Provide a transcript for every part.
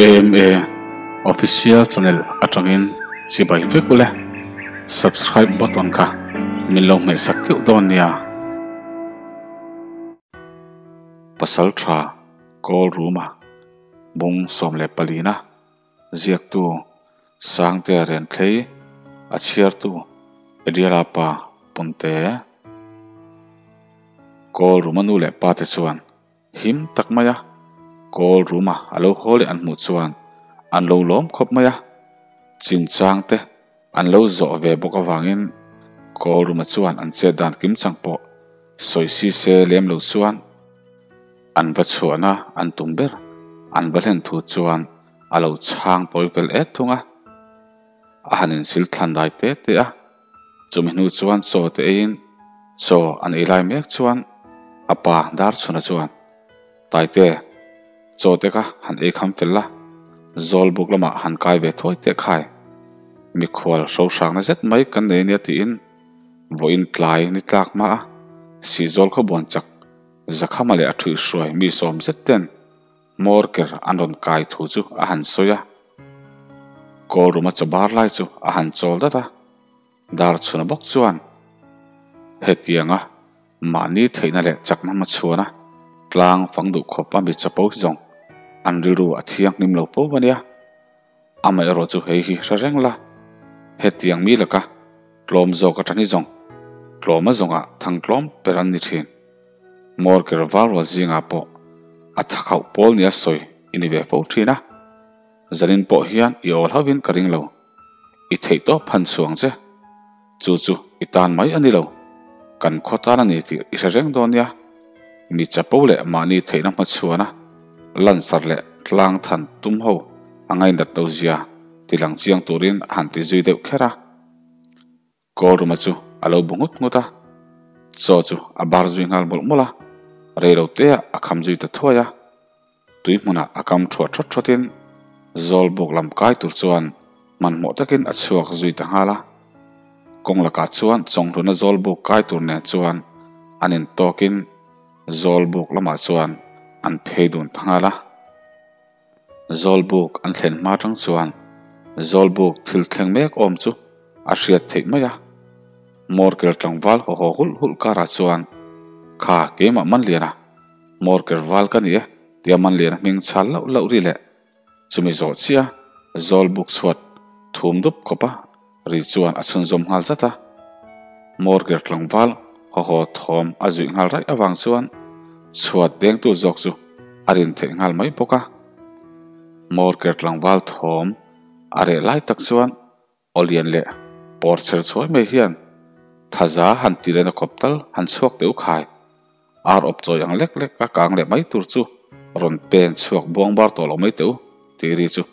AMA Official Channel atangin chibai vek ule. Subscribe button kha min lo hmehsak keuh dawn nia. Pasaltha Kawl Ruma bung 14 na ziaktu Sangtea Renthlei a chhiartu Ediala pa Punte Kawl Ruma nu leh pa te chuan Him tak mai a, call room a a lo haw leh an hmuh chuan an lo lawm khawp mai a, chinchang te an lo zawh ve bawk avangin call room a chuan an chet dan kim chang pawh sawi si se lem lo chuan an va chhuahna an tum ber an va hlen thu chuan a lo chhang tawi fel et thung a, a han insil thlan dai te te a. Chumi hnu chuan chaw te eiin chaw an ei lai mek chuan a pa Darchhuna chuan, Taite, chaw te kha han ei kham fel la, Zawlbuk lamah han kai ve thuai teh khai. Mikhual hro hrangna zet mai kan nei ania tiin vawiin tlai ni tlak hma a Sihzawl khaw buan chak Zakhama leh a thuihhruai mi sawm zet ten Hmawr ker an rawn kai thu chu a han sawi a, Kawlruma chaw bar lai chu a han chawl dat a, Darchhuna bawk chuan hetianga mahni theihna leh chakna hmachhuana tlang fang duh khawp a mi chapo hi zawng an rilru a thianghlim lo fo a nia. Amaherawh chu hei hi hre reng la, hetiang mi laka tlawm zawk atang hi zawng tlawma zawngah thang tlawm ber an ni thin. Morker val rual zingah pawh a tha khauh pawl nia sawi i ni ve fo thin a, zanin pawh hian i awl hauhin ka ring lo. I theih tawp phan chhuang che. Chu chu i tan mai a ni lo. Kan khaw tan a ni tih i hre reng dawn nia. Mi chapo leh mahni theihna hmachhuana lansar leh tlang than tum ho a ngainat lo zia ti lang chiang turin a han ti zui deuh kher a. Kawlruma chu a lo bu nghut nghut a, chaw chu a bar zui nghal mawlh mawlh a, reiloteah a kham zui ta thuai a. Tui hmunah a kam thuah thawt thawtin Zawlbuk lam kai tur chuan hmanhmawh takin a chhuak zui ta nghal a. Kawng lakah chuan Chawnghluna Zawlbuk kai tur nen chuan an intawkin Zawlbuk lamah chuan an phei dun ta nghal a. Zawlbuk an thlen hma tang chuan Zawlbuk thil thleng mek awm chu a hriat theih mai a. Morkel tlangval haw haw hulh hulh karah chuan, Kha keimah Manliana, Morkel val ka ni e tia Manliana hming chhal lauh lauh ri leh chumi zawh chiah Zawlbuk chhuat thum dup khawpa ri chuan a chhunzawm nghal zat a. Morkel tlangval haw haw thawm a zuih nghal raih avang chuan chhuat dengtu zawk chu a rin theih nghal mai bawk a. Morkel tlangval thawm a reh lai tak chuan aw lian leh pawr chher chhuai mai hian thaza han ti lehna kawp tal han chhuak teh u khai. Ar awp chawi ang lek lek a kang leh mai tur chu rawn pen chhuak buang bar tawh lo mai teh u tih ri chu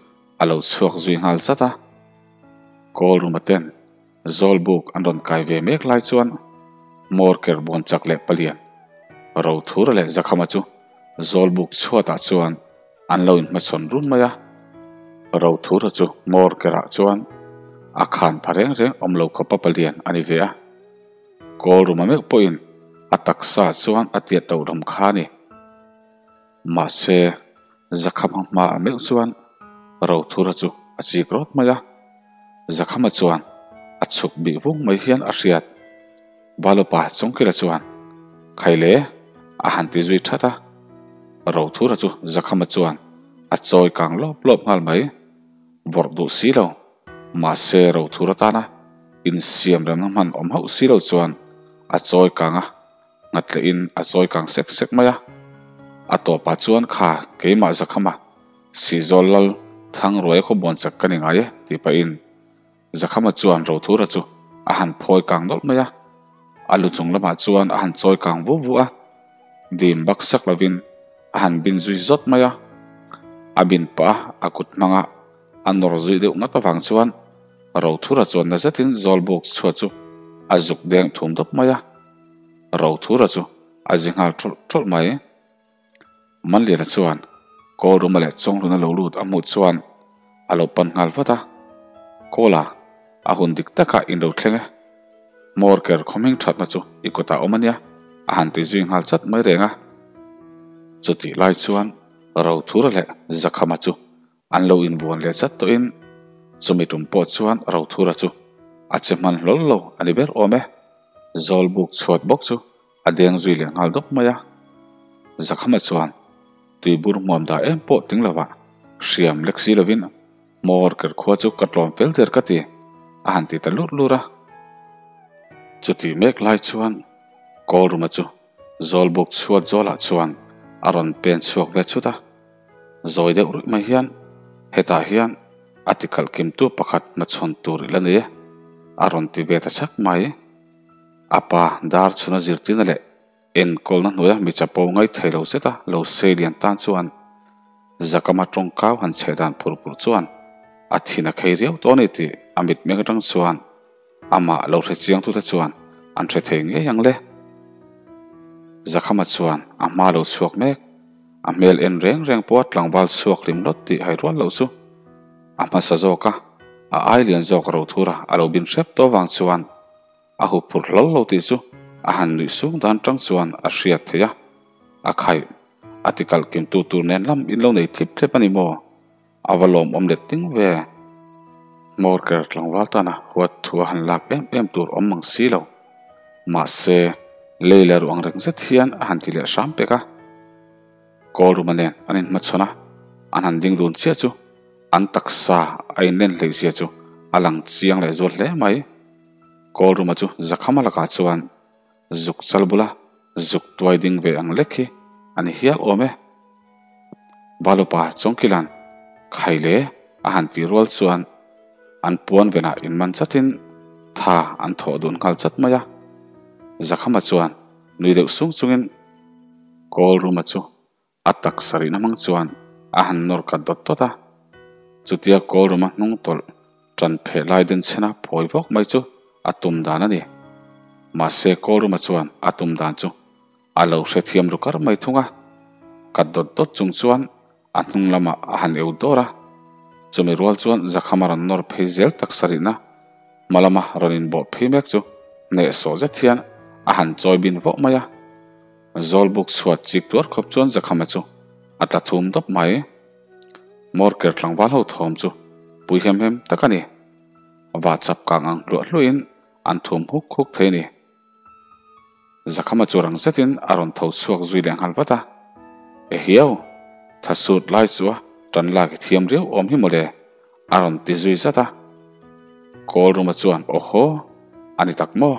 a lo chhuak zui nghal zat a. Kawl ruma ten Zawlbuk an rawn kai ve mek lai chuan Morker buan chak leh palian Rothura leh Zakhama chu Zawlbuk chhuatah chuan an lo inhmachhawn run mai a. Rothura chu Morkerah chuan a khan pha reng reng awm lo khawpa palian a ni ve a. Kawl ruma meuh pawhin a taksa chuan a tiat to hlawm kha a ni. Mahse, Zakhama hmaah meuh chuan Rothura chu a chik rawt mai a, Zakhama chuan a chhuk bih vung mai hian a hriat. Valupa Chawngkila chuan, Khaile, a han ti zui that a. Rothura chu Zakhama chuan a chawi kang lawp lawp nghal mai. Vawrh duh si lo, mahse Rothura tana insiam remna hman awm hauh si lo chuan a chawi kang a. Nghat lehin a chawi kang sek sek mai a, a tawpah chuan kha keimah Zakhama Sihzawl lal Thangruaia khaw buan chak ka ni ngai e tih pahin Zakhama chuan Rothura chu a han phawi kang nawlh mai a, a lu chung lamah chuan a han chawi kang vu vu a, dim bak sak lovin a han bin zui zawt mai a, a bin pah a a kut hmanga a nawr zui deuh ngat avang chuan Rothura chuan na zetin Zawlbuk chhuat chu a zuk deng thum dawp mai a. Rothura chu a zi nghal ṭawlh ṭawlh mai. Manliana chuan Kawlruma leh Chawnghluna lo lut a hmuh chuan a lo pan nghal vat a, Kawla, a hun dik takah in lo thleng e. Hmawrker khawmhing ṭhatna chu i kutah awm a nia, a han ti zui nghal chat mai reng a. Chutih lai chuan Rothura leh Zakhama chu. An lo invuan leh chat tawhin chumi tum pawh chuan Rothura chu a che hman hlawl lo a ni ber awm e. Zawlbuk chhuat bawk chu a deng zui leh nghal dawp mai a. Zakhama chuan tuibur hmuam dah em pawh tling lovah hriam lek si lovin hmawr ker khua chu ka tlawm fel der ka ti a han ti ta lur lur a. Chuti mek lai chuan Kawlruma chu Zawlbuk chhuat zawlah chuan a rawn pen chhuak ve chhut a. Zawi deuh ruih mai hian hetah hian a tikhalh kimtu pakhat hmachhawn tur i la nei e, a rawn ti ve ta chak mai. A pa dar chhuna zirtirna leh enkawlna hnuaia mi chapo ngai thei lo zeta lo sei lian tan chuan Zakama tawngkau han chheh dan phur phur chuan a thin a khei riau tawh a ni tih a mitmeng atang chuan Amah lo hre chiangtute chuan an hre thei ngei ang le. Zakhama chuan a hma lo chhuak mek, a hmel en reng reng pawha tlangval chhuak hlim lawt tih hai rual loh chu a hmasa zawk a, a ai lian zawk Rothura a lo bin hrep tawh vang chuan a hup phur hlawl lo tih chu a han nuih sung dan tang chuan a hriat theih a, a khaih a tikalh kimtu tur nen lam in lo nei thlip thlep a ni maw? A va lawmawm let ting ve. Hmawr ker tlangval tana huat thu a han lak em em tur awm mang si lo. Mahse, lei leh ruang reng zet hian a han ti leh hram pek a. Kawlruma nen an inhmachhawn a, an han ding dun chiah chu an taksa a inlen hleihzia chu a lang chiang leh zual hle mai. Kawlruma chu Zakhama lakah chuan Zuk chal bula zuk tuai ding ve ang lek hi a ni hial awm e. Valupa Chawngkila'n khai le a han tih rual chuan an puan venah inman chatin tha an thawh dun nghal chat mai a. Zakhama chuan nui deuh sung chungin Kawlruma chu A taksa rihna hmang chuan a han nawr kat dawt dawt a, chutia Kawlruma hnung tawlh ṭan pheh lai den chhena phawi vawk mai chu a tum dan a ni. Mahse Kawlruma chuan a tum dan chu a lo hrethiam ru kar mai thung a, kat dawt dawt chung chuan a hnung lamah a han eu dawr a, chumi rual chuan Zakhama rawn nawr phei zel taksa rihna hma lama rawn inbawh phei mek chu hnehsawh zet hian a han chawi bin vawh mai a. Zawlbuk chhuat chik tuar khawp chuan Zakhama chu a tla thum dawp mai. Morker tlangval ho thawm chu pui hem hem tak a ni. Va chap kang ang hluah hluahin an thum huk huk thei a ni. Zakhama chu rang zetin a rawn tho chhuak zui leh nghal vat a. Ehiau! Tha sut lai chu a tan lak i thiam riau awm hi mawle a rawn ti zui zat a. Kawlruma chuan Awhaw! A ni tak maw?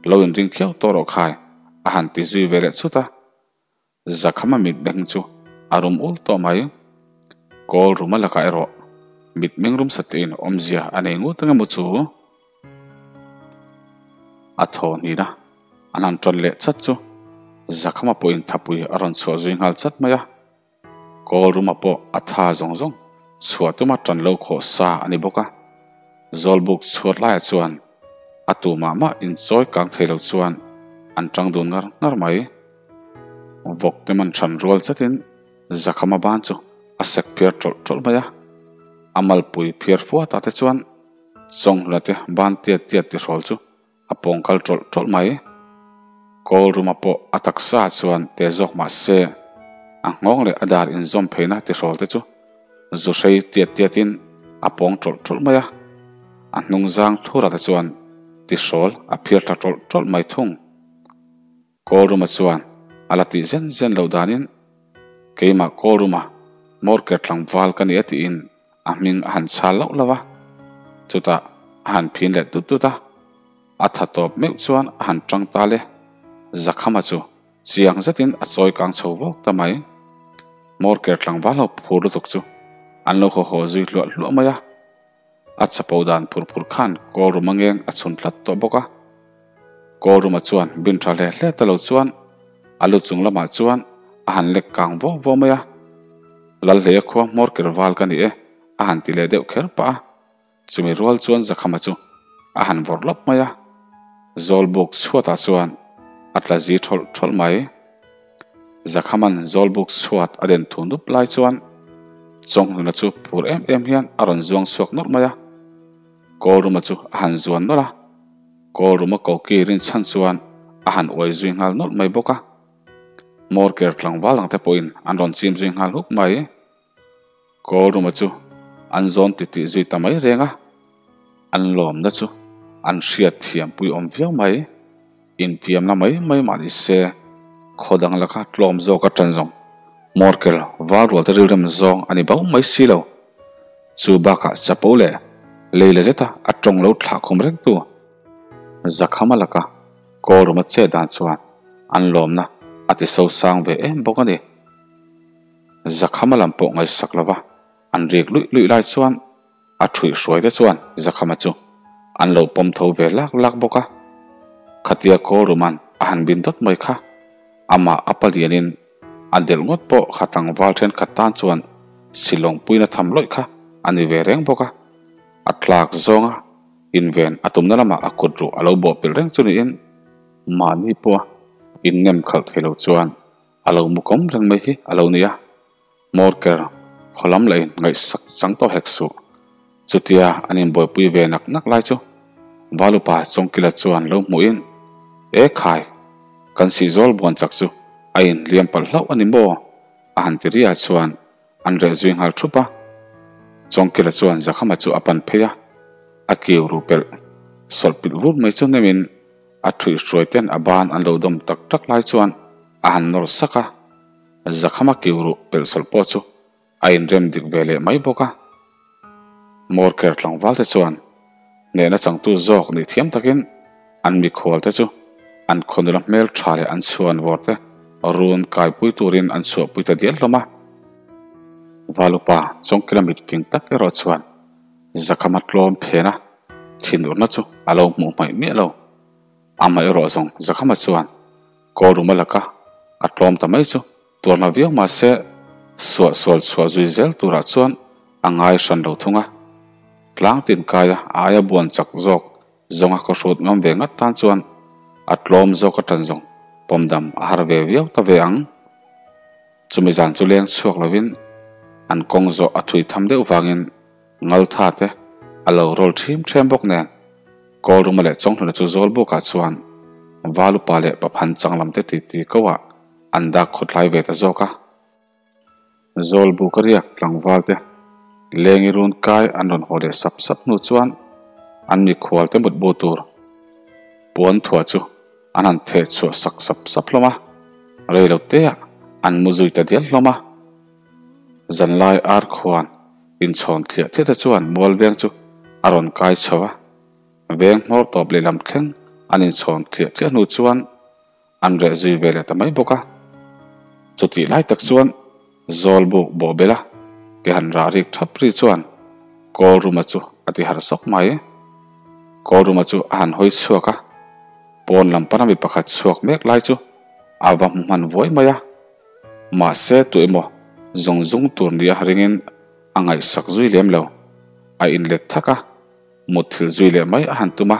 Lo inring khiau tawh rawh khai, a han ti zui ve leh chhut a. Zakhama mitmeng chu a rum ul tawh mai. Kawl ruma lakah erawh mitmeng rum satliin awmzia a nei ngut ang emaw chu? A thaw hnina an han ṭawn leh chat chu Zakhama pawhin thapui a rawn chhuah zui nghal chat mai a. Kawl ruma pawh a tha zawng zawng chhuah tuma ṭan lo khawh sa a ni bawk a. Zawlbuk chhuat laiah chuan a tu mah mah inchawi kang thei lo chuan an ṭang dun ngar ngar mai. Vawk te man ṭhan rual zetin Zakhama ban chu a sek phiar ṭawlh ṭawlh mai a. A malpui phiar fuatah te chuan Chawnghluna te ban tiat tiat tihrawl chu A pawng kal ṭawlh ṭawlh mai. Kawl ruma pawh a taksa chuan te zawk mah se, a nghawng leh a dar inzawm pheina tihrawl te chu zu hrei tiat tiatin a pawng ṭawlh ṭawlh mai a. A hnung zang thura te chuan tihrawl a phiar thla ṭawlh ṭawlh mai thung. Kawlruma chuan a la tih zen zen loh danin, Keimah Kawlruma Morker tlangval ka ni a tiin a hming a han chhal lauh lauh a. Chutah a han phin leh dut dut a, a tha tawp meuh chuan a han tang ta le. Zakhama chu chiang zetin a chawi kang chho vawk ta mai. Morker tlangval ho phur lutuk chu an lo haw haw zui hluah hluah mai a. A chapo dan phur phur khan Kawlruma ngeng a chhun tlat tawh bawk a. Kawlruma chuan bin tha hle hle ta lo chuan a lu chung lamah chuan a han lek kang vawk vawk mai a. Lalhleia khua hmawr ker val ka ni e a han ti leh deuh kher pah a. Chumi rual chuan Zakhama chu a han vawrh lawp mai a. Zawlbuk chhuatah chuan a tla zi thawlh thawlh mai. Zakhaman Zawlbuk chhuat a den thu nup lai chuan Chawnghluna chu phur em em hian a rawn zuang chhuak nawlh mai a. Kawlruma chu a han zuan nawlh a, Kawlruma koki rinchhan chuan a han uai zui nghal nawlh mai bawk a. Hmawrker tlangval dangte pawhin an rawn chim zui nghal huk mai. Kawlruma chu an zawn titih zui ta mai reng a, an lawmna chu an hriat thiam pui awm viau mai. Infiamna mai mai mah ni se, khaw dang laka tlawm zawk a ṭan zawng Morkel val rual te rilrem zawng a ni bo mai si lo. Chu bakah chapo leh lei la zeta a ṭawng lo thlah khum rengtu Zakhama laka Kawlruma chet dan chuan an lawmna a ti sosang ve em bawk a ni. Zakhama lam pawh ngaihsak lova an rik luih luih lai chuan a ṭhuihhruai te chuan Zakhama chu an lo pawm tho ve lak lak bawk a. Khatia Kawlruma'n a han bin dawt mai kha amah a palianin a delh ngawt pawh kha tlangval thenkhat tan chuan silawng puina tham lawih kha a ni ve reng bawk a. A tlak zawnga inven a tumna lamah a kut ruh a lo bawhpelh reng chu niin mahni pawha innem khalh thei lo chuan A lo mu kawm reng mai hi a lo ni a, Morker khaw lam lahin ngaihsak chang tawh hek suh. Chutia an inbuaipui ve nak nak lai chu Valupa Chawngkila chuan lo hmuhin, E khai, kan sihzawl buan chak chu a inhliam palh hlauh a ni maw? a han ti ria chuan an reh zui nghal thup a. Chawngkila chuan Zakhama chu a pan phei a, a kiu ru pelh sawlh pilh vur mai chu nemin a ṭhuihhruai ten a ban an lo dawm tak tak lai chuan a han nawr sak a, Zakhama kiu ruh pelh sawlh pawh chu a inrem dik ve leh mai bawk a. Morker tlangval te chuan hnehna changtu zawk nih thiam takin an mikhual te chu an khawnula hmel tha leh an chhuan vawr te run kaipui turin an chhuahpui ta dial hlawm a. Valupa Chawngkila mit fing tak erawh chuan Zakhama tlawm phen a, thinurna chu a lo hmuh hmaih miah lo. Amaherawh zawng Zakhama chuan Kawlruma laka a tlawm ta mai chu tuarna viau mah se suahsual chhuah zui zel turah chuan a ngai hran lo thung a. Tlang tin kaia a aia buan chak zawk zawnga khawhrut ngam ve ngat tan chuan a tlawm zawk atan zawng pawmdam a har ve viau ta ve ang. Chumi zan chu leng chhuak lovin an kawng zawh a thui tham deuh vangin Ngaltha te a lo rawl ṭhim ṭhem bawk nen Kawlruma leh Chawnghluna chu zawl bukah chuan Valupa leh Paphan changlam te titi ko ah an dak khawtlai ve ta zawk a. Zawl buk a riak tlangval te lengi run kai an rawn haw leh sap sap hnu chuan an mikhual te mutbu tur puan thuah chu an han theh chhuah sak sap sap hlawm a, rei lo te ah an mu zui ta dial hlawm a. Zanlai ar khuan inchhawn thliah thliah te chuan mual veng chu a rawn kai chho a, veng hmawr tawp lehlam thleng an inchhawn thliah thliah hnu chuan an reh zui ve leh ta mai bawk a. Chutih lai tak chuan Zawlbuk bawhbela ke han rah rik thap ri chuan Kawlruma chu a ti harh sawk mai. Kawlruma chu a han hawi chhuak a, pawn lam pana mi pakhat chhuak mek lai chu a va hmu hman vuai mai a. Mahse tu emaw zawng zung tur nia ringin a ngaihsak zui lem lo. A inlet thak a, mutthilh zui leh mai a han tum a.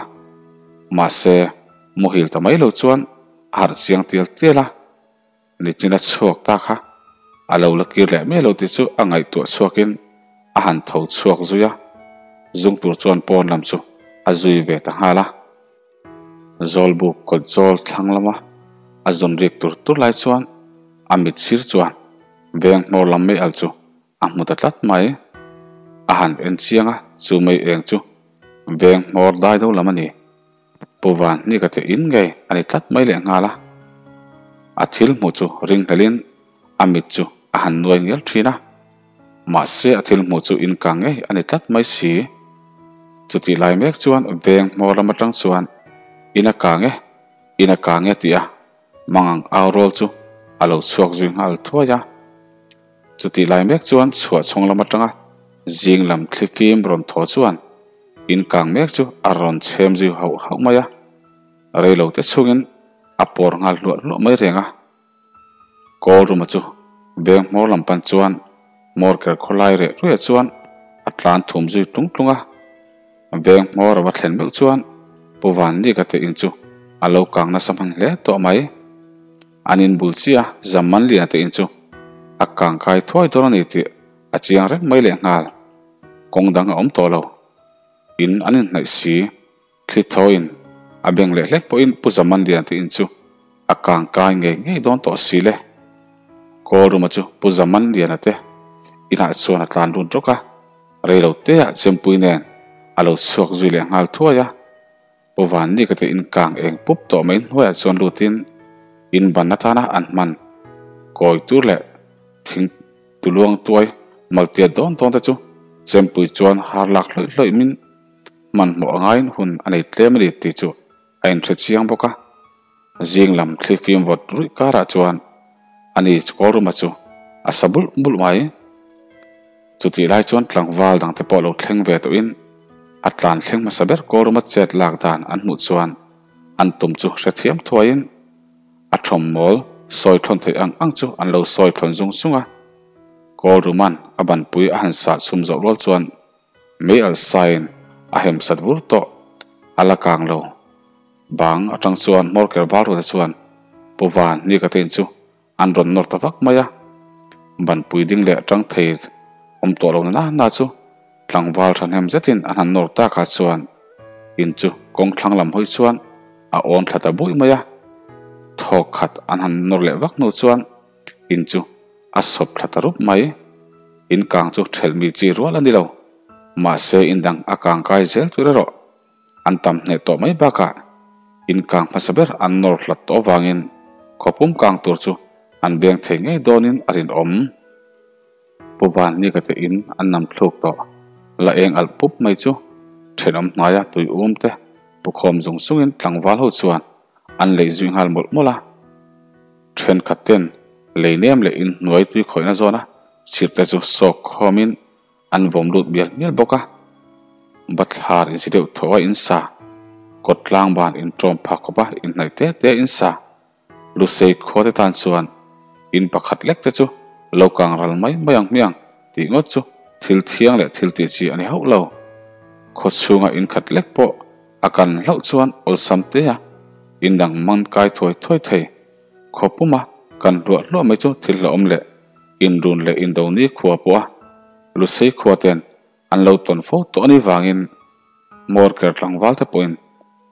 Mahse muhil ta mai lo chuan a harh chiang tial tial a, nichin a chhuak ta kha a lo la kir leh mai lo tih chu a ngaihtuah chhuakin a han tho chhuak zui a, zung tur chuan pawn lam chu a zui ve ta nghal a. Zawlbuk kawt zawl thlang lama a zawn rik tur tur lai chuan a mit sir chuan veng hnawr lam mei al chu a hmu ta tlat mai. A han en chiang a, chu mei eng chu veng hnawr dai do lam a ni. Pu Van hni ka theih in ngei a ni tlat mai leh nghal a. A thil hmuh chu ring hlelin a mit chu a han nuai ngial thin a. Mahse a thil hmuh chu inka ngei a ni tlat mai si. Chutih lai mek chuan veng hmawr lam atang chuan in a kang e, in a kang e tih a mangang au rawl chu a lo chhuak zui nghal thuai a. Chutih lai mek chuan chhuah chhawng lam atanga zing lam thli fim rawn thaw chuan in kang mek chu a rawn chhem zui hauh hauh mai a. Reilo te chhungin a pawr nghal hluah hluah mai reng a. Kawlruma chu veng hmawr lam pan chuan hmawr ker khawlai reh ruiah chuan a tlan thum zui tlung tlung a. Veng hmawr a va thlen meuh chuan Pu Vanlika te in chu a lo kang nasa hman hle tawh mai. An in bul chiah a Zammanliana te in chu a kang kai thuai dawn a ni tih a chiang reng mai lehnghal. Kawng dang a awm tawh lo. In an inhnaih si. Thli thawiin a beng leh hlek pawhin Pu Zamanliana te in chu a kang kai ngei ngei dawn tawh si le. Kawlruma chu Pu Zamanliana te Inah chuan a tlan lut rawk a, rei lo teah chempui nen a lo chhuak zui leh nghal thuai a. Pu Vanni ka ti inkang eng pup tawh mai hnuaiah chuan lutin in ban atana an hman kawi tur leh thing tuluang tuai maltiat dawn dawn te chu chempui chuan har lak hlawih hlawih min hmanhmawh a ngaiin hun a nei tlem a ni tih chu a inhre chiang bawk a. Zing lam thli fim vawt ruih karah chuan ani Kawlruma chu a sa bulh bulh mai. Chutih lai chuan tlangval dangte pawh lo thleng ve tawhin a tlan thleng hmasa ber Kawlruma chet lak dan an hmuh chuan an tum chu hrethiam thuaiin a thawmmawl sawi thlawn theih ang ang chu an lo sawi thlawn zung zung a. Kawlruma'n a banpui a han sah chhum zawh rual chuan mei alh sain a hem sat vur tawh a la kang lo. Bang atang chuan hmawrker val ruata chuan Pu Van ni ka tein chu an rawn nawr ta vak mai a. Banpui ding leh tang thei awm tawh lo na na chu tlangval thahnem zetin an han nawr takah chuan in chu kawng thlang lam hawi chuan a awn thla ta bui mai a. Thawk khat an han nawr leh vak hnu chuan in chu a sawp thla ta rup mai. In kang chu thelh mi chi rual a ni lo. Mahse in dang a kang kai zel tur erawh an tam hneh tawh mai bakah in kang hmasa ber an nawr hlat tawh avangin khawpum kang tur chu an veng thei ngei dawnin a rinawm. Pu Vannika te in an nam thluk tawh. La eng alh pup mai chu thenawm hnaia tui um te pu khawm zung zungin tlangval ho chuan an lei zui nghal mawlh mawlh a. Thenkhat ten lei nem leh in hnuai tui khawihna zawna chirh te chu sawk khawmin an vawm lut mial mial bawk a. Bathlar insi deuh thaw a insa, kawt tlang ban inṭawm phak khawp a inhnaih te te a insa. Lusei khua te tan chuan in pakhat lek te chu lo kang ral mai mai ang hmiang tih ngawt chu thil thiang leh thil tih chi a ni hauh lo. Khaw chhunga in khat lek pawh a kan hlauh chuan awlsam te a in dang man kai thuai thuai thei. Khaw puma kan hluah hluah mai chu thil hlauhawm leh inrun leh indo ni khua pawh a Lusei khua ten an lo tawn fo tawh a nih vangin Morker tlangval te pawhin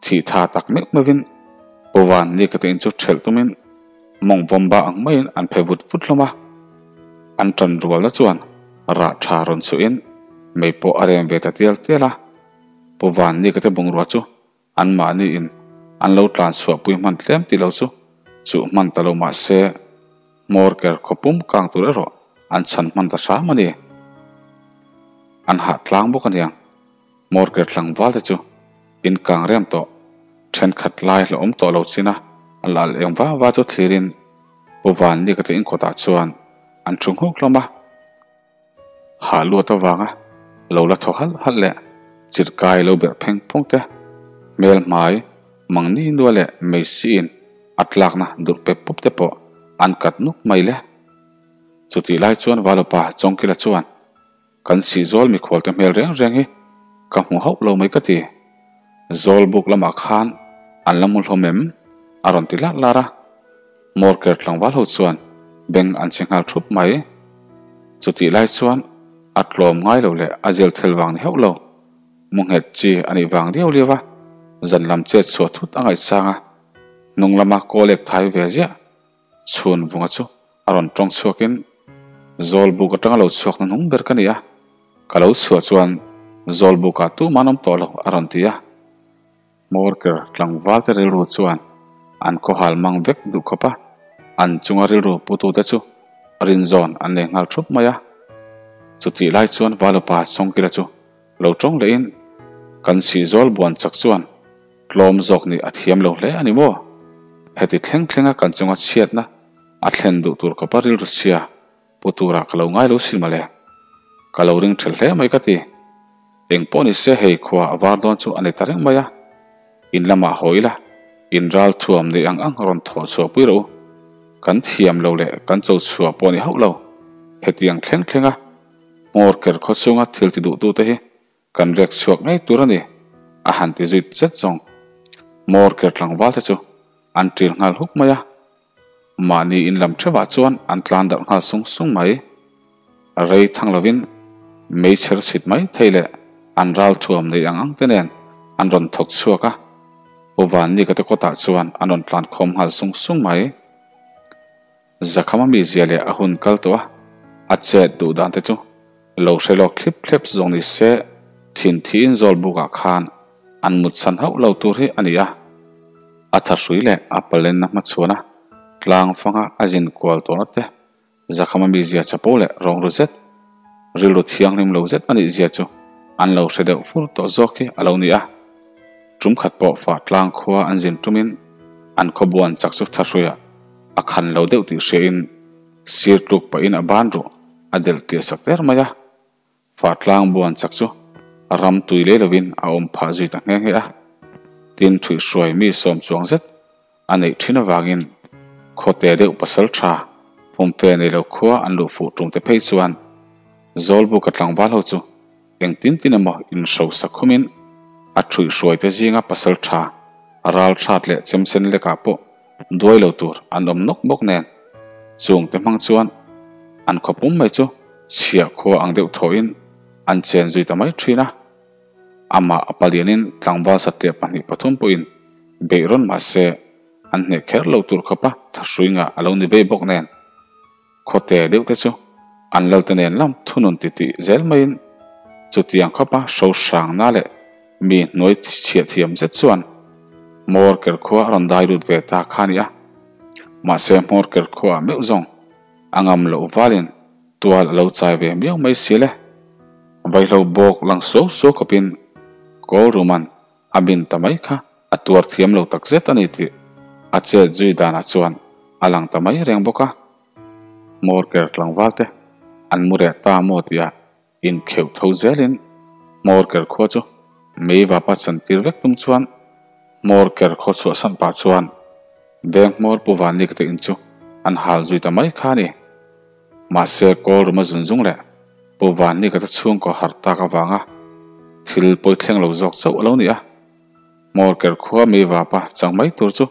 thih tha tak meuh meuhin Puvan ni ka te in chu thelh tumin mawng vawmba ang maiin an phe vut vut hlawm a. An tan rualna chuan rah tha rawn chhuahin mei pawh a rem ve ta tial tial a. Puvan ni ka te bungrua chu Anmahni in an lo tlan chhuahpui hman tlem tih lo chu chuh hman ta lo mah se hmawr ker khawpum kang tur erawh an chhan hman ta hram a ni. An hah tlang bawk a niang. Hmawr ker tlangval te chu in kang rem tawh thenkhat lai hlauhawm tawh lo chin a, a lal eng va va chu thlirin Pu Vanlika te inkawtah chuan an thu nghuk hlawm a. Hah luat avanga lo la thaw halh halh leh chirhkai lo berh pheng phung te, hmel hmai mangni nua leh meisiin a tlakna durh pep pup te pawh an kat nuk mai le. Chutih lai chuan Valupa Chawngkila chuan, Kan sihzawl mikhual te hmel reng reng hi ka hmu hauh lo mai ka ti. Zawl buk lamah khan an la hmu hlawm em? a rawn ti larh larh a. Morker tlangval ho chuan beng an chhe nghal thup mai. Chutih lai chuan a tlawm ngai lo leh a zel thel vang ni hauh lo. Mu nghet chi a nih vang riau riau a, zan lam chet chhuah thut a ngaihchang a, hnung lama kaw lek thai ve ziah chhun vunga chu a rawn tawng chhuakin Zawlbuk atanga lo chhuak hnuhnung ber ka ni a, ka lo chhuah chuan Zawlbukah tumah an awm tawh lo a rawn ti a. Hmawrker tlangval te rilru chuan an khawhal mang vek duh khawp a, an chunga rilru putute chu rinzawn an nei nghal thup mai a. Chutih lai chuan Valupa Chawngkila chu lo tawng lehin kan sihzawl buan chak chuan tlawm zawk nih a thiam lo hle a ni maw? Heti thleng thlenga kan chunga chhiatna a thlen duh tur khawpa rilru chhia Pu tura ka lo ngai lo sin mawle. Ka lo ring ṭhel hle mai ka ti. Eng pawh ni se hei khua a var dawn chu a ni ta reng mai a. In lamah haw ila, in ral thuam nei ang ang rawn thawh chhuah pui rawh u. Kan thiam lo leh kan cho chhuah pawh ni hauh lo. Hetiang thleng thlenga hmawr ker khaw chhunga thil ti duhtute hi Kan rek chhuak ngei tur a ni, a han ti zui zet zawng. Hmawr ker tlangval te chu an ṭil nghal huk mai a, mahni in lam ṭheuhah chuan an tlan darh nghal sung sung mai. Rei thang lovin meichher chhit mai thei leh an ral thuam nei ang ang te nen an rawn thawk chhuak a, Pu Vannika te kawtah chuan an rawn tlan khawm nghal sung sung mai. Zakhama mizia leh a hun kal tawh a, a chet duh dan te chu. Lo hre lawk thlip thlep zawng ni se, thin thiin Zawlbukah khan an mut chhan hauh lo tur hi a ni a. A thahrui leh a palenna hmachhuana tlang fanga a zin kual tawhna te Zakhama mizia chapo leh rawngru zet, rilru thianghlim lo zet a nih zia chu an lo hre deuh fur tawh zawk hi a lo ni a. Tum khat pawh fah tlang khua an zin tumin an khawbuan chak chu thahruiah a khan lo deuh tih hriain sir tluk pahin a ban ruh a delh tir sak der mai a. Fah tlang buan chak chu ram tui lei lovin a awm phah zui ta nghe nghe a. Tin, ṭhuihhruai mi sawm chuang zet a neih ṭhin avangin khawte deuh pasal ṭha fumfe nei lo khua an luh fuh ṭum te phei chuan Zawlbuka tlangval ho chu engtin tin emaw inhrosa khumin a ṭhuihhruai te zinga pasal ṭha ral ṭhat leh chemsen lekah pawh duai lo tur an awm nawk bawk nen chung te hmang chuan an khaw pum mai chu chhiah khua ang deuh thawhin an chen zui ta mai ṭhin a. Amah a palianin tlangval satliah pahnih pathum pawhin beih rawn mah se an hneh kher lo tur khawpa thahrui ngah a lo ni vei bawk nen khawte deuh te chu an lalte nen lam thunun titih zel maiin chutiang khawpa hro hrangna leh mi hnuai chhiah thiam zet chuan hmawr ker khua a rawn dai lut ve ta kha a ni a. Mahse hmawr ker khuaah meuh zawng a ngam loh valin Tual a lo chai ve miau mai si le. Vaihlo bawk lang suau suau khawpin Kawl Ruman a bin ta mai kha a tuar thiam lo tak zet a ni tih a chet zui danah chuan a lang ta mai reng bawk a. Hmawr ker tlangval te an mu reh ta maw tia inkheuh tho zelin hmawr ker khua chu mei vapa chantir vek tum chuan hmawr ker khaw chhuahsan pah chuan veng hmawr pu Vanlika te in chu an hal zui ta mai kha a ni. Mahse, kawl ruma zun zung leh Pu Vanlika te chhungkaw harh tak avanga thil pawi thleng lo zawk chauh a lo ni a. Hmawr ker khua mi vapa chang mai tur chu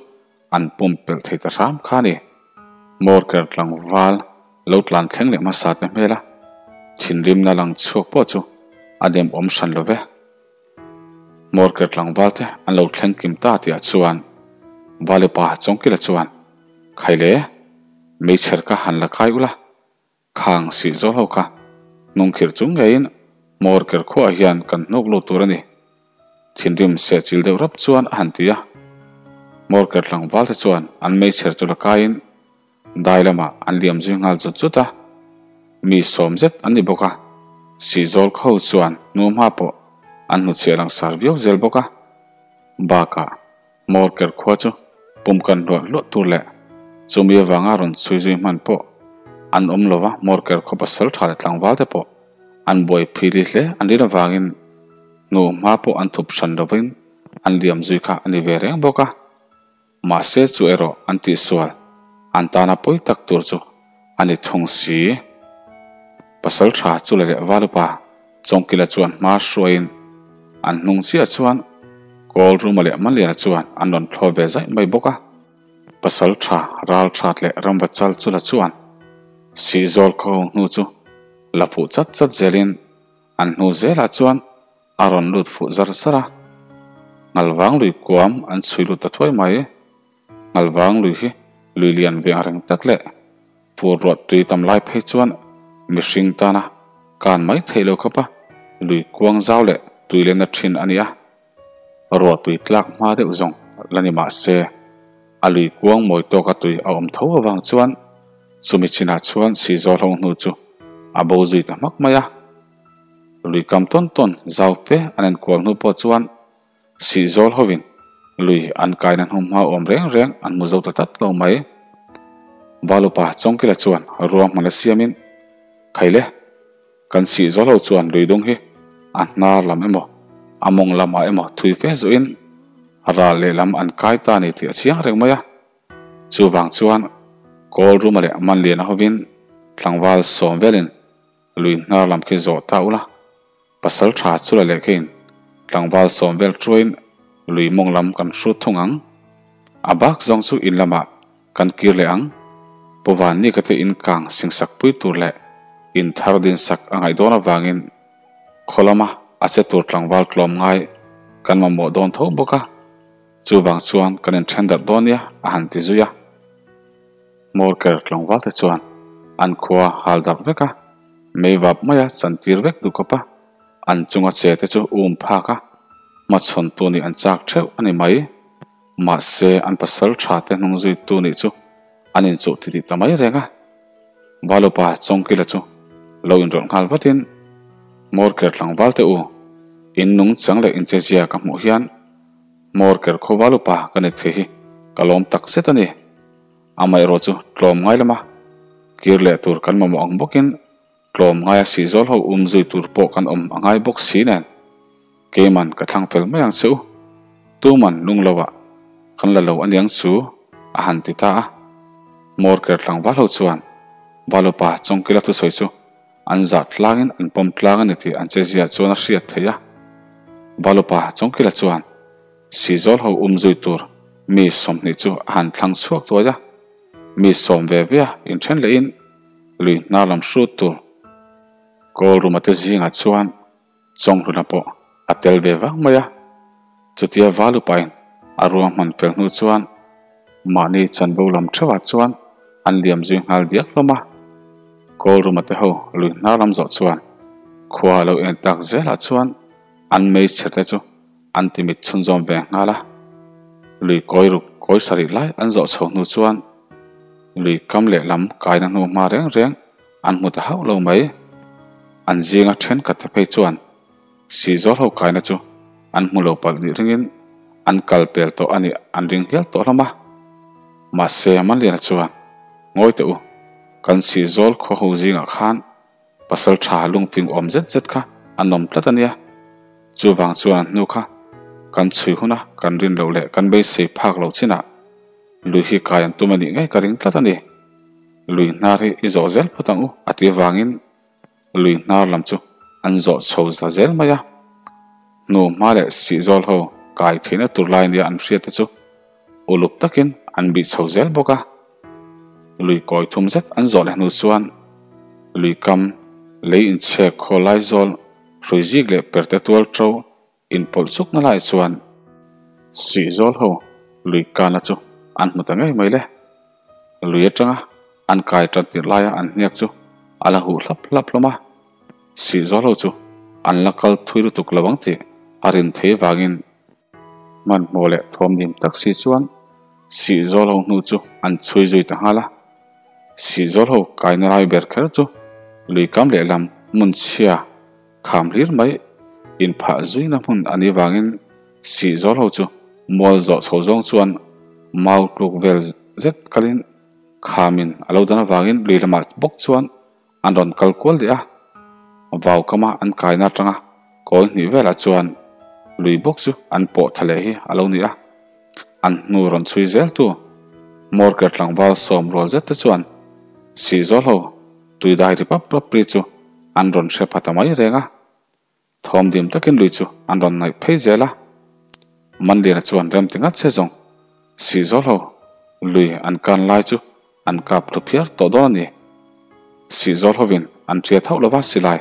an pumpelh thei ta hram kha a ni. Hmawr ker tlangval lo tlan thleng leh hmasa te hmela thinrimna lang chhuak pawh chu a dem awm hran lo ve. Hmawr ker tlangval te an lo thleng kim ta tihah chuan Valipa Chawngkila chuan, Khaile, meichher kha han la kai ula, khang sih zawl ho kha hnungkhirh chung ngeiin hmawr ker khuaah hian kan hnuk lut tur a ni. Thinrim sehchil deuh rap chuan a han ti a. Hmawr ker tlangval te chuan an meichher chu la kaiin Dai lamah an liam zui nghal zut zut a, mi sawm zet an ni bawk a, Sihzawl kho chuan hnu hma pawh an hnuchhiah langsar viau zel bawk a. Bakah hmawr ker khua chu pum kan hluah hluah tur leh chumi avanga rawn chhui zui hman pawh an awm lo va, hmawr ker khaw pasal tha leh tlangval te pawh an buai phili hle an rin avangin hnu hma pawh an thup hran lovin an liam zui kha a ni ve reng bawk a. Mahse chu erawh an tihsual an tana pawi tak tur chu a ni thung si. Pasal tha chu la leh Valupa Chawngkila chuan hma hruaiin an hnung chiah chuan Kawl Ruma leh Maliana chuan an rawn thlawh ve zaih mai bawk a. Pasal tha ral that leh ramva chal chu la chuan Sihzawl khaw hnu chu la fuh chat chat zelin an hnu zelah chuan A rawn lut fuh zar zar a, Ngalvang lui kuam an chhui lut ta thuai mai. Ngalvang lui hi lui lian ve ang reng tak leh fur ruah tui tam lai phei chuan mihring tana kan mai theih lo khawp a, lui kuang zau leh tui lenna thin a ni a. Ruah tui tlak hma deuh zawng la ni mah se, a lui kuang mawi tawka tui a awm tho avang chuan chumi chinah chuan sihzawl ho hnu chu a bo zui ta hmak mai a. Lui kam tawn tawn zau fe an enkual hnu pawh chuan Sihzawl hovin lui an kaina hnu hma awm reng reng an hmu zo ta tlat lo mai. Valupa Chawngkila chuan ruahman a siamin, Khaile, kan Sihzawl ho chuan lui dung hi a hnar lam emaw a mawng lamah emaw thui fe zuhin ral lehlam an kai ta a ni tih a chiang reng mai a. Chuvang chuan Kawl Ruma leh Manliana hovin tlangval sawm velin Lui hnar lam khi zawh ta ula, pasal tha chu la leh khin tlangval sawm vel chuain lui mawng lam kan hrut thung ang. A bak zawng chu in lamah kan kir leh ang. Pu Vanni ka te in kang singsak pui tur leh in thar din sak a ngaih dawn avangin khaw lama a che tur tlangval tlawm ngai kan mamawh dawn tho bawk a, chuvang chuan kan inthen darh dawn nia a han ti zui a. Hmawr ker tlangval te chuan an khua hal darh vek a, Meivap maia chantir vek duh khawp a, an chunga che te chu um phak a, hmachhawn tu nih an chak theuh a ni mai. Mahse, an pasal tha te hnung zui tu nih chu an inchuh ti tih ta mai reng a. Valupa Chawngkila chu lo inrawlh nghal vatin, Hmawrker tlangval te u, in nung chang leh inchezia ka hmuh hian Hmawrker khaw Valupa ka ni thei hi ka lawm tak zet a ni. Amaherawh chu tlawm ngai lama kir leh tur kan mamawh ang bawkin tlawm ngaia sihzawl ho um zui tur pawh kan awm a ngai bawk si nen keiman ka thlang fel mai ang che u. Tuman lung loah kan la lo aniang chu a han ti ta a. Hmawrker tlangval ho chuan Valupa Chawngkila thusawi chu an zah tlangin an pawm tlang a ni tih an cheziah chuan a hriat theih a. Valupa Chawngkila chuan Sihzawl ho um zui tur mi 20 chu a han thlang chhuak tuai a, mi sawm ve ve a inthen lehin lui hnar lam hrut tur kawl ruma te zingah chuan Chawnghluna pawh a tel ve vang mai a. Chutia Valupain a ruang hman fel hnu chuan mahni chanvo lam theuhah chuan an liam zui nghal diak hlawm a. Kawl ruma te ho lui hnar lam zawh chuan khua a lo en tak zelah chuan an meichher te chu an ti mit chhunzawm ve nghal a. Lui kawi ruk kawi sarih lai an zawh chho hnu chuan lui kam leh lam kaina hnu hma reng reng an hmu ta hauh lo mai. An zinga thenkhat te phei chuan sihzawl ho kaina chu an hmu lo palh nih ringin an kal pel tawh a nih an ring hial tawh hlawm a. Mahse Manliana chuan, Ngawi teh u, kan sihzawl khaw ho zingah khan Pasal tha lungfing awm zet zet kha a nawm tlat a nia. Chuvang chuan an hnu kha kan chhui huna kan rin loh leh kan beisei phak loh chinah lui hi kai an tum a nih ngei ka ring tlat a ni. Lui hnar hi i zawh zel phawt ang u a ti avangin lui hnar lam chu an zawh chho ta zel mai a. Hnu hma leh sihzawl ho kai theihna tur lai nia an hriat te chu uluk takin an bih chho zel bawk a. Lui kawi thum zet an zawh leh hnu chuan lui kam lei inchhek khaw lai zawl hrui zik leh perte tual to inpawlh chukna lai chuan sih zawl ho lui kana chu an hmu ta ngei mai le. Lui atanga an kai tan tirh laia an hniak chu a la huh hlap hlap hlawm a. Sih zawl ho chu an la kal thui lutuk lo ang tih a rin thei vangin Hmanhmawh leh thawmdim tak si chuan Sihzawl ho hnu chu an chhui zui ta nghal a. Sihzawl ho kaina lai ber kher chu lui kam lehlam hmun chhia kham hlir mai inphah zuina hmun a nih vangin Sihzawl ho chu mual zawh chho zawng chuan mau tluk vel zet kalin khamin a lo dan avangin lui lamah bawk chuan An rawn kal kual leh a, vau kama an kaina atanga kawi hnih velah chuan lui bawk chu an pawh tha leh hi a lo ni a. An hnu rawn chhui zel tu Morker tlangval sawm rual zet te chuan Sihzawl ho tui dai ri pap pap ri chu an rawn hre pha ta mai reng a. Thawm dim takin lui chu an rawn ngaih phei zel a, Manliana chuan rem ti ngat se zawng Sihzawl ho lui an kan lai chu an kap thlu phiar tawh dawn a ni. Sihzawl hovin an hriat hauh lova silai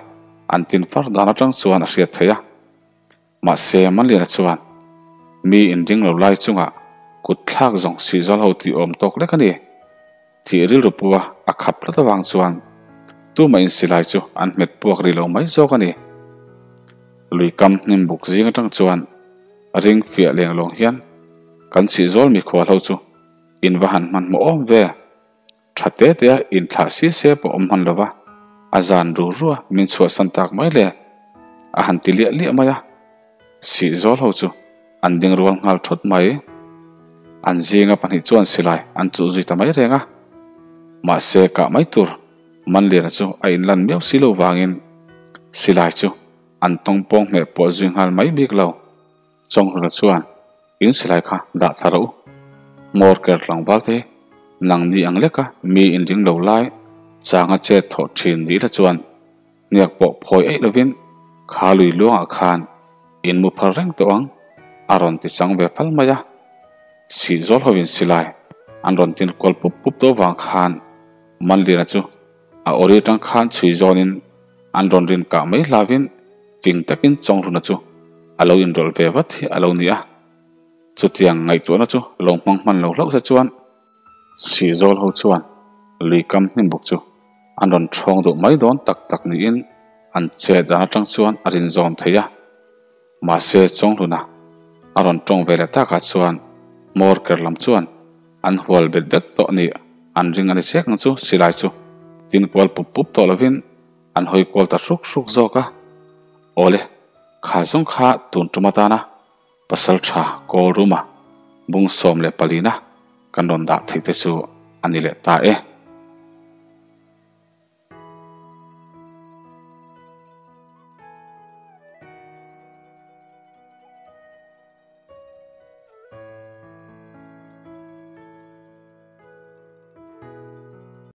an tin far dan atang chuan a hriat theih a. Mahse Manliana chuan mi inring lo lai chungah kut thlak zawng Sihzawl ho tih awm tawk lek a ni. Thih rilru pua a khap tlat avang chuan tumah in silai chu an hmet puak rih lo mai zawk a ni. Lui kam hnim buk zing atang chuan ring fiah leng lawng hian kan chhih zawl mikhual ho chu in va han hmanhmawh awm ve. Tha te te a inthlah si se pawh awm hman lova a zan ru rua min chhuahsan tak mai le a han ti liah liah mai a. Sih zawl ho chu an ding rual nghal thawt mai. An zinga pahnih chuan silai an chuh zui ta mai reng a. Mahse kah mai tur Manliana chu a inlan miau si lo vangin silai chu an tawng pawng hmeh pawh zui nghal mai bik lo. Chawnghluna chuan in silai kha dah thla rawh u. Hmawr ker tlangval te nang ni ang leka mi inring lo lai changa chet thawh thin ni ila chuan Hniak pawh phawi eih lovin kha lui luangah khan in mu phar reng tawh ang, a rawn ti chang ve fal mai a. Sih zawl hovin silai an rawn tin kual pup pup tawh vang khan Manliana chu a awri atang khan chhui zawnin an rawn rin kah mai hlavin fing takin Chawnghluna chu a lo inrawlh ve vat hi a lo ni a. Chutiang ngaihtuahna chu lo hmang hman lo hlauh se chuan Sihzawl ho chuan lui kam hnim bawk chu. an rawn ṭhawng duh mai dawn tak tak niin an chet dan aṭang chuan a rin zawm thei a. Mahse Chawnghluna a rawn ṭawng ve leh takah chuan Hmawrker lam chuan an hual bet vek tawh ni an ring a ni chek ang chu silai chu tin kual pup pup tawh lovin an hawi kual ta hruk hruk zawk a. Awle, kha zawng kha tun tum atana pasal tha kawl ruma bung 14 na kan rawn dah theih te chu a ni leh ta e.